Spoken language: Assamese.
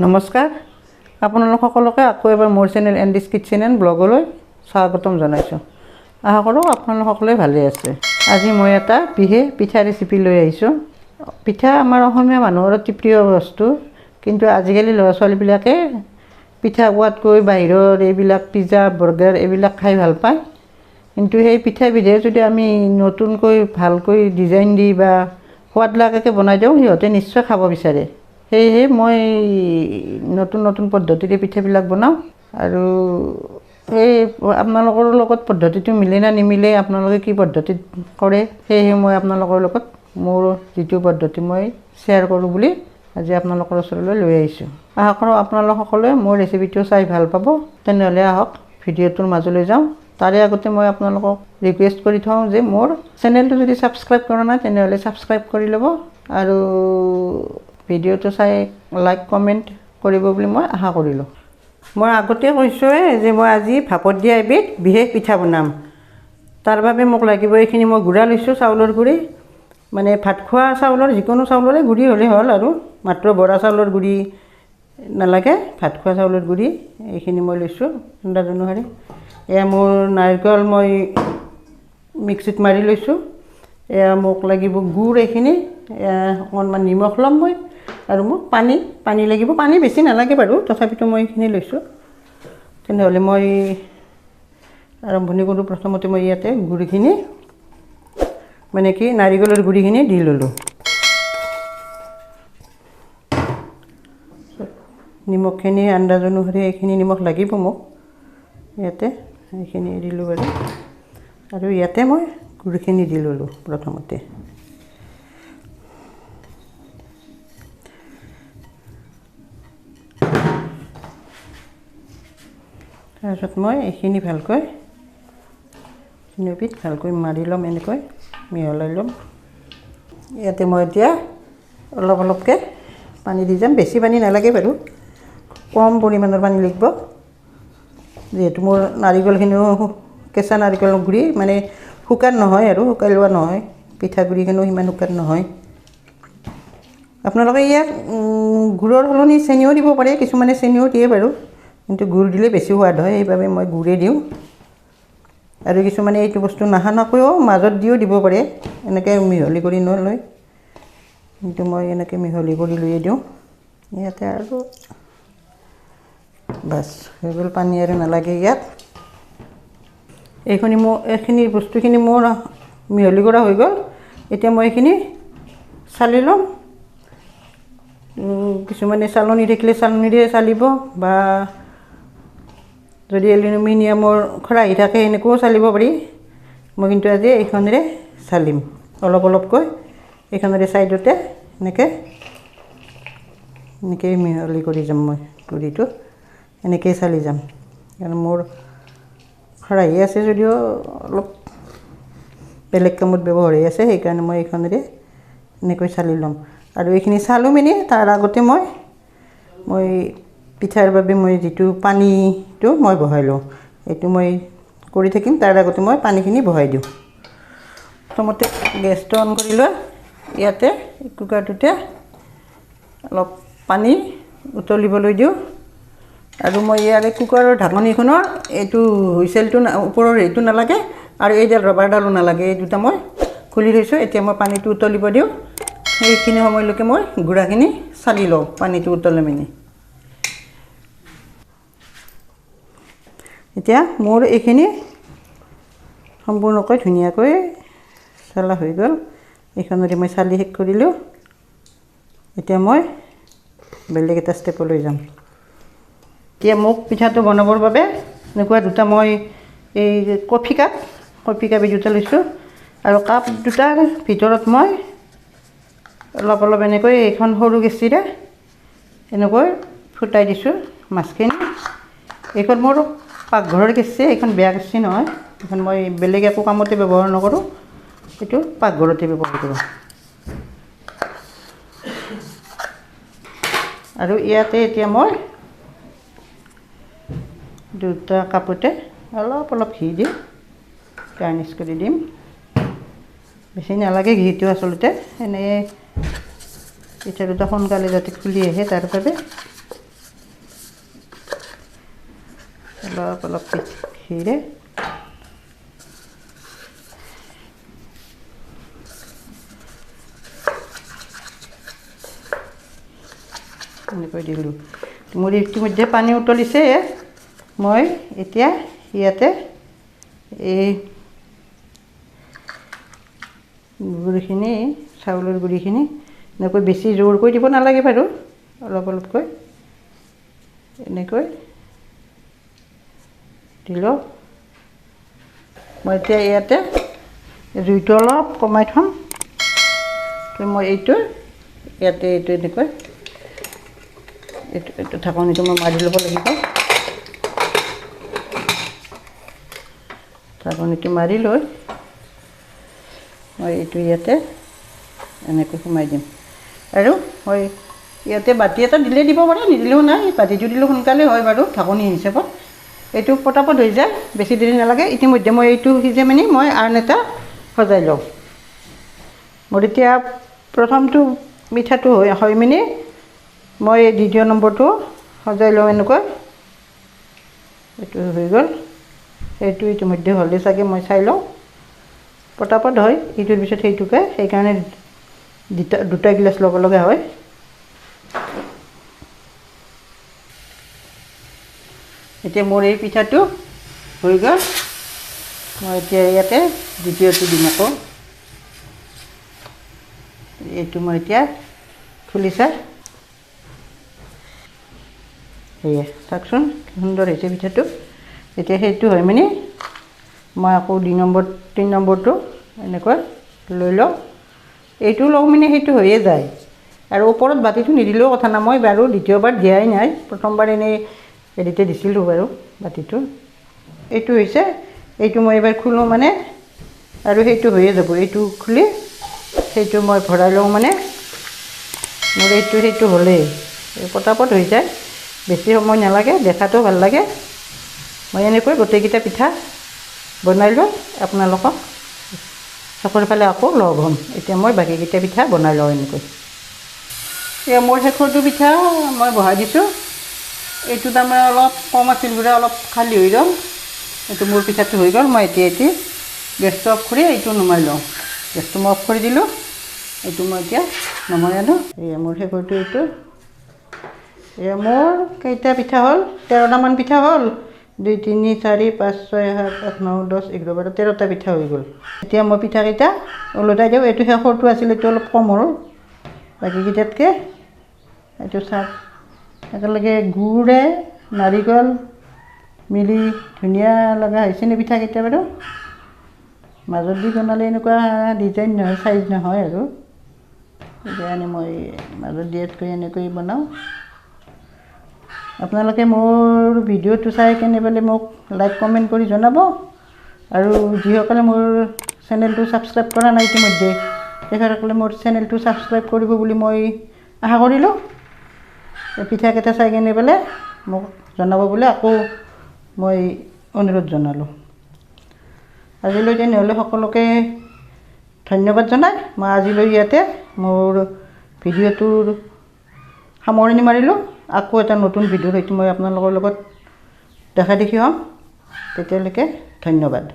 নমস্কাৰ আপোনালোক সকলোকে আকৌ এবাৰ মোৰ চেনেল এণ্ডিছ কিটচেন এণ্ড ব্লগলৈ স্বাগতম জনাইছোঁ। আশা কৰোঁ আপোনালোক সকলোৱে ভালে আছে। আজি মই এটা বিশেষ পিঠা ৰেচিপি লৈ আহিছোঁ। পিঠা আমাৰ অসমীয়া মানুহৰ অতি প্ৰিয় বস্তু, কিন্তু আজিকালি ল'ৰা ছোৱালীবিলাকে পিঠা খোৱাতকৈ বাহিৰৰ এইবিলাক পিজ্জা, বাৰ্গাৰ এইবিলাক খাই ভাল পায়। কিন্তু সেই পিঠাবিধে যদি আমি নতুনকৈ ভালকৈ ডিজাইন দি বা সোৱাদ লগাকৈ বনাই দিওঁ, সিহঁতে নিশ্চয় খাব বিচাৰে। সেয়েহে মই নতুন নতুন পদ্ধতিৰে পিঠাবিলাক বনাওঁ আৰু সেই আপোনালোকৰ লগত পদ্ধতিটো মিলে না নিমিলে, আপোনালোকে কি পদ্ধতিত কৰে, সেয়েহে মই আপোনালোকৰ লগত মোৰ যিটো পদ্ধতি মই শ্বেয়াৰ কৰোঁ বুলি আজি আপোনালোকৰ ওচৰলৈ লৈ আহিছোঁ। আশা কৰোঁ আপোনালোক সকলোৱে মোৰ ৰেচিপিটো চাই ভাল পাব। তেনেহ'লে আহক ভিডিঅ'টোৰ মাজলৈ যাওঁ। তাৰে আগতে মই আপোনালোকক ৰিকুৱেষ্ট কৰি থওঁ যে মোৰ চেনেলটো যদি ছাবস্ক্ৰাইব কৰা নাই তেনেহ'লে ছাবস্ক্ৰাইব কৰি ল'ব আৰু ভিডিঅ'টো চাই লাইক কমেণ্ট কৰিব বুলি মই আশা কৰিলোঁ। মই আগতে কৈছোঁৱে যে মই আজি ভাপত দিয়া এবিধ বিশেষ পিঠা বনাম। তাৰ বাবে মোক লাগিব এইখিনি মই গুড়া লৈছোঁ, চাউলৰ গুড়ি, মানে ভাত খোৱা চাউলৰ যিকোনো চাউলৰে গুড়ি হ'লে হ'ল আৰু মাত্ৰ বৰা চাউলৰ গুড়ি নালাগে, ভাত খোৱা চাউলৰ গুড়ি এইখিনি মই লৈছোঁ আন্দাজ অনুসৰি। এয়া মোৰ নাৰিকল মই মিক্সিত মাৰি লৈছোঁ। এয়া মোক লাগিব গুড় এইখিনি, এয়া অকণমান নিমখ ল'ম মই আৰু মোক পানী পানী লাগিব, পানী বেছি নালাগে বাৰু, তথাপিতো মই এইখিনি লৈছোঁ। তেনেহ'লে মই আৰম্ভণি কৰোঁ। প্ৰথমতে মই ইয়াতে গুড়খিনি, মানে কি নাৰিকলৰ গুড়িখিনি দি ল'লোঁ। নিমখখিনি আন্দাজ অনুসৰি এইখিনি নিমখ লাগিব মোক, ইয়াতে এইখিনি দিলোঁ বাৰু। আৰু ইয়াতে মই গুড়খিনি দি ল'লোঁ প্ৰথমতে। তাৰপিছত মই এইখিনি ভালকৈ তিনিবিধ ভালকৈ মাৰি ল'ম, এনেকৈ মিহলাই ল'ম। ইয়াতে মই এতিয়া অলপ অলপকৈ পানী দি যাম, বেছি পানী নালাগে বাৰু, কম পৰিমাণৰ পানী লাগিব। যিহেতু মোৰ নাৰিকলখিনিও কেঁচা নাৰিকলৰ গুড়ি, মানে শুকান নহয় আৰু শুকাই লোৱা নহয়, পিঠাগুড়িখিনিও সিমান শুকান নহয়। আপোনালোকে ইয়াত গুড়ৰ সলনি চেনিও দিব পাৰে, কিছুমানে চেনিও দিয়ে বাৰু, কিন্তু গুড় দিলে বেছি সোৱাদ হয়, সেইবাবে মই গুড়ে দিওঁ। আৰু কিছুমানে এইটো বস্তু নাসানাকৈও মাজত দিও দিব পাৰে, এনেকৈ মিহলি কৰি নলয়, কিন্তু মই এনেকৈ মিহলি কৰি লৈয়ে দিওঁ ইয়াতে। আৰু বাছ হৈ গ'ল, পানী আৰু নালাগে ইয়াত। এইখিনি মোৰ এইখিনি বস্তুখিনি মোৰ মিহলি কৰা হৈ গ'ল। এতিয়া মই এইখিনি চালি ল'ম। কিছুমানে চালনী থাকিলে চালনীৰে চালিব, বা যদি এলুমিনিয়ামৰ খৰাহী থাকে এনেকৈও চালিব পাৰি। মই কিন্তু আজি এইখনেৰে চালিম অলপ অলপকৈ, এইখনেৰে ছাইডতে এনেকৈ এনেকৈ মিহলি কৰি যাম মই গুড়িটো, এনেকৈয়ে চালি যাম। কাৰণ মোৰ খৰাহী আছে যদিও অলপ বেলেগ কামত ব্যৱহাৰ হৈ আছে, সেইকাৰণে মই এইখনেৰে এনেকৈ চালি ল'ম। আৰু এইখিনি চালোঁ মানে তাৰ আগতে মই মই পিঠাৰ বাবে মই যিটো পানীটো মই বহাই লওঁ, এইটো মই কৰি থাকিম। তাৰ আগতে মই পানীখিনি বহাই দিওঁ। প্ৰথমতে গেছটো অন কৰি লৈ ইয়াতে কুকাৰটোতে অলপ পানী উতলিবলৈ দিওঁ। আৰু মই ইয়াৰে কুকাৰৰ ঢাকনিখনৰ এইটো হুইচেলটো ওপৰৰ এইটো নালাগে আৰু এইডাল ৰবাৰডালো নালাগে, এই দুটা মই খুলি থৈছোঁ। এতিয়া মই পানীটো উতলিব দিওঁ। সেইখিনি সময়লৈকে মই গুড়াখিনি চালি লওঁ পানীটো উতলে মেলি। এতিয়া মোৰ এইখিনি সম্পূৰ্ণকৈ ধুনীয়াকৈ চালা হৈ গ'ল। এইখনেৰে মই চালি শেষ কৰিলোঁ। এতিয়া মই বেলেগ এটা ষ্টেপলৈ যাম। এতিয়া মোক পিঠাটো বনাবৰ বাবে এনেকুৱা দুটা মই এই কফি কাপ এই দুটা লৈছোঁ। আৰু কাপ দুটাৰ ভিতৰত মই অলপ অলপ এনেকৈ এইখন সৰু কেঁচিৰে এনেকৈ ফুটাই দিছোঁ মাছখিনি। এইখন মোৰ পাকঘৰৰ কেঁচি, এইখন বেয়া কেঁচি নহয়, এইখন মই বেলেগ একো কামতে ব্যৱহাৰ নকৰোঁ, এইটো পাকঘৰতে ব্যৱহাৰ কৰোঁ। আৰু ইয়াতে এতিয়া মই দুটা কাপতে অলপ অলপ ঘি দি গাৰ্নিছ কৰি দিম। বেছি নালাগে ঘিটো আচলতে, এনেই পিঠা দুটা সোনকালে যাতে খুলি আহে তাৰ বাবে। অলপ অলপ ঘিৰে এনেকৈ দিলোঁ। মোৰ ইতিমধ্যে পানী উতলিছে। মই এতিয়া ইয়াতে এই গুড়িখিনি, চাউলৰ গুড়িখিনি এনেকৈ বেছি জোৰকৈ দিব নালাগে বাৰু, অলপ অলপকৈ এনেকৈ দিলোঁ। মই এতিয়া ইয়াতে জুইটো অলপ কমাই থ'ম। মই এইটো ইয়াতে এইটো এনেকৈ এইটো এইটো ঢাকনিটো মই মাৰি ল'ব লাগিব। ঢাকনিটো মাৰি লৈ মই এইটো ইয়াতে এনেকৈ সোমাই দিম। আৰু মই ইয়াতে বাতি এটা দিলে দিব পাৰে, নিদিলেও নাই। বাতিটো দিলেও সোনকালে হয় বাৰু, ঢাকনি হিচাপত এইটো পটাপট হৈ যায়, বেছি দেৰি নালাগে। ইতিমধ্যে মই এইটো সিজে মানে মই আন এটা সজাই লওঁ। মোৰ এতিয়া প্ৰথমটো মিঠাটো হৈ মানে মই দ্বিতীয় নম্বৰটো সজাই লওঁ এনেকৈ। এইটো হৈ গ'ল। সেইটো ইতিমধ্যে হ'লে চাগে মই চাই লওঁ, পটাপট হয় এইটোৰ পিছত সেইটোকে, সেইকাৰণে দুটা গিলাচ ল'ব লগা হয়। এতিয়া মোৰ এই পিঠাটো হৈ গ'ল। মই এতিয়া ইয়াতে দ্বিতীয়টো দিম আকৌ। এইটো মই এতিয়া খুলি চাই, সেয়া চাওকচোন কি সুন্দৰ হৈছে পিঠাটো। এতিয়া সেইটো হয় মানে মই আকৌ 2 নম্বৰ 3 নম্বৰটো এনেকৈ লৈ লওঁ। এইটো লওঁ মানে সেইটো হৈয়ে যায়। আৰু ওপৰত বাতিটো নিদিলেও কথা নাই, মই বাৰু দ্বিতীয়বাৰ দিয়াই নাই, প্ৰথমবাৰ এনেই হেৰিতে দিছিলোঁ বাৰু বাতিটো। এইটো হৈছে, এইটো মই এইবাৰ খোলোঁ মানে আৰু সেইটো হৈয়ে যাব। এইটো খুলি সেইটো মই ভৰাই লওঁ মানে মোৰ এইটো সেইটো হ'লেই পটাপট হৈ যায়, বেছি সময় নালাগে, দেখাতো ভাল লাগে। মই এনেকৈ গোটেইকেইটা পিঠা বনাই লৈ আপোনালোকক শেষৰ ফালে আকৌ লগ হ'ম। এতিয়া মই বাকীকেইটা পিঠা বনাই লওঁ এনেকৈ। এতিয়া মোৰ শেষৰটো পিঠা মই বহাই দিছোঁ। এইটো তাৰমানে অলপ কম আছিল বোলে, অলপ খালী হৈ গ'ল। এইটো মোৰ পিঠাটো হৈ গ'ল। মই এতিয়া এতিয়া গেছটো অফ কৰি এইটো নমাই লওঁ। গেছটো মই অফ কৰি দিলোঁ, এইটো মই এতিয়া নমাই আনো। এয়া মোৰ শেষৰটো এইটো। এয়া মোৰ কেইটা পিঠা হ'ল? 13টামান পিঠা হ'ল। 2 3 4 5 6 7 8 9 10 11 12 13টা পিঠা হৈ গ'ল। এতিয়া মই পিঠাকেইটা ওলটাই দিওঁ। এইটো শেষৰটো আছিল, এইটো অলপ কম হ'ল বাকীকেইটাতকৈ। এইটো চাওক, একেলগে গুৰে নাৰিকল মিলি ধুনীয়া লগা হৈছেনে পিঠাকেইটা বাৰু? মাজত দি বনালে এনেকুৱা ডিজাইন নহয়, চাইজ নহয় আৰু, সেইকাৰণে মই মাজত দিয়াতকৈ এনেকৈ বনাওঁ। আপোনালোকে মোৰ ভিডিঅ'টো চাই কেনে পালে মোক লাইক কমেণ্ট কৰি জনাব। আৰু যিসকলে মোৰ চেনেলটো ছাবস্ক্ৰাইব কৰা নাই ইতিমধ্যে, তেখেতসকলে মোৰ চেনেলটো ছাবস্ক্ৰাইব কৰিব বুলি মই আশা কৰিলোঁ। পিঠাকেইটা চাই কেনে পালে মোক জনাব বুলি আকৌ মই অনুৰোধ জনালোঁ। আজিলৈ তেনেহ'লে সকলোকে ধন্যবাদ জনাই মই আজিলৈ ইয়াতে মোৰ ভিডিঅ'টোৰ সামৰণি মাৰিলোঁ। আকৌ এটা নতুন ভিডিঅ'ৰ সৈতে মই আপোনালোকৰ লগত দেখা দেখি হ'ম। তেতিয়ালৈকে ধন্যবাদ।